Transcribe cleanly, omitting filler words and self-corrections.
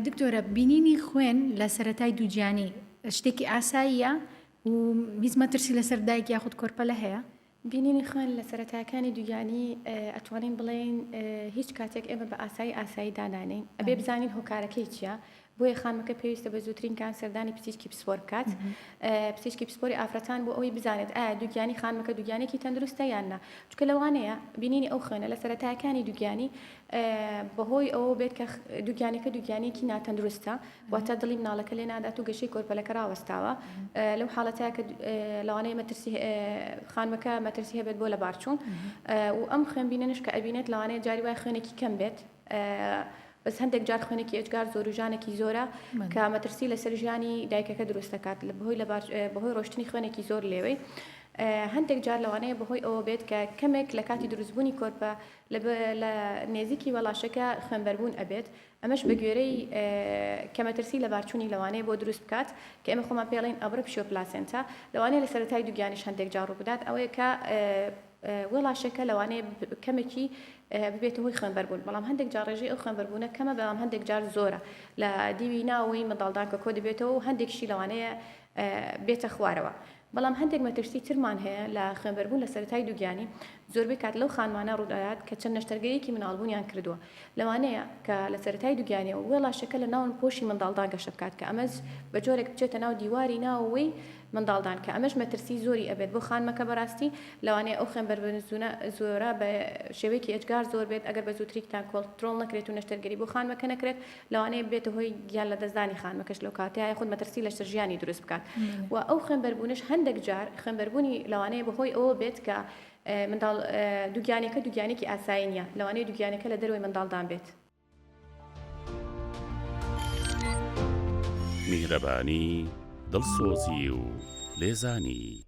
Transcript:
دکتۆرە بینینی خوێن لە سەرەتای دووگیانی شتێکی ئاساییە و هیچ مەترسی لەسەر دایک یاخود کۆرپەلە هەیە؟ بینینی خوێن لە سەرەتاکانی دووگیانی ئەتوانین بڵێین هیچ کاتێک ئێمە بە ئاسایی ئاسایی دانانێین ئەبێ بزانین هۆکارەکەی چییە بۆیە خانمەکە پێویستە بە زووترین کات سەردانی پزیشکی پسپۆر بکات پزیشکی پسپۆری ئافرەتان بۆ ئەوەی بزانێت ئایا دووگیانی خانمەکە دووگیانێکی تەندروستە یان نا چونکە لەوانەیە بینینی ئەو خوێنە لە سەرەتاکانی دووگیانی بەهۆی ئەوە بێت کە دووگیانەکە دووگیانێکی ناتەندروستە واتە دڵی مناڵەکە لێ نادات و گەشەی کۆرپەلەکە ڕاوەستاوە لەو حاڵەتە کە لەوانەیە مەترسی خانمەکە مەترسی هەبێت بۆ لەبارچوون و ئەم خوێنبینەنش کە ئەبینێت لەوانەیە جاری وای خوێنێکی کەم بێت بەس هەندێک جار خوێنێکی ئێجگار زۆر و ژانێکی زۆرە کە مەترسی لەسەر ژیانی دایکەکە دروست دەکات لە بەهۆی لەبار بەهۆی ڕۆشتنی خوێنێکی زۆر لێوەی هەندێک جار لەوانەیە بەهۆی ئەوە بێت کە کەمێک لە کاتی دروستبوونی کۆرپە لە نێزیکی وەڵاشەکە خوێنبەربوون ئەبێت ئەمەش بە گوێرەی کە مەترسی لەبارچوونی لەوانەیە بۆ دروست بکات کە ئێمە خۆمان پێڵین abruptio placenta لەوانەیە لە سەرەتای دووگیانیش هەندێک جار ڕووبدات ئەوەیە کە وێڵاشەکە لەوانەیە کەمێکی ببێتە هۆی خوێنبەربوون، بەڵام هەندێک جار ڕێژەی ئەو خوێنبەربوونە کەمە بەڵام هەندێک جار زۆرە لە دیوی ناوەوەی منداڵدان کە کۆ دەبێتەوە و هەندێکیشی لەوانەیە بێتە خوارەوە. بەڵام هەندێک مەترسی ترمان هەیە لە خوێنبەربوون لە سەرەتای دووگیانی، زۆربەی کات لەو خانمانە ڕوودەدات کە چەند نەشتەرگەرییەکی منداڵبوونیان کردووە، لەوانەیە کە لە سەرەتای دووگیانیەوە وێڵاشەکە لە ناو پۆشی منداڵدان گەشە بکات کە ئەمەش بە جۆرێک بچێتە ناو دیواری ناوەوەی منداڵدان کە ئەمەش مەترسی زۆری ئەبێت بۆ خانمەکە بەراستی لەوانەیە ئەو خوێنبەربوونە زۆرە بە شێوەیەکی ئێجگار زۆر بێت ئەگەر بە زووتریکتان کۆنترۆڵ نەکرێت و نەشتەرگەری بۆ خانمەکە نەکرێت لەوانەیە ببێتە هۆی گیان لەدەستدانی خانمەکەش لەو کاتەیا یاخود مەترسی لەسەر ژیانی دروست بکات و ئەو خوێنبەربوونەش هەندێک جار خوێنبەربوونی لەوانەیە بەهۆی ئەوە بێت کە منداڵ دووگیانەکە دووگیانێکی ئاسایی نییە لەوانەیە دووگیانەکە لە دەرەوەی منداڵدان بێت. میهرەبانی، دڵسۆزی و لێزانی.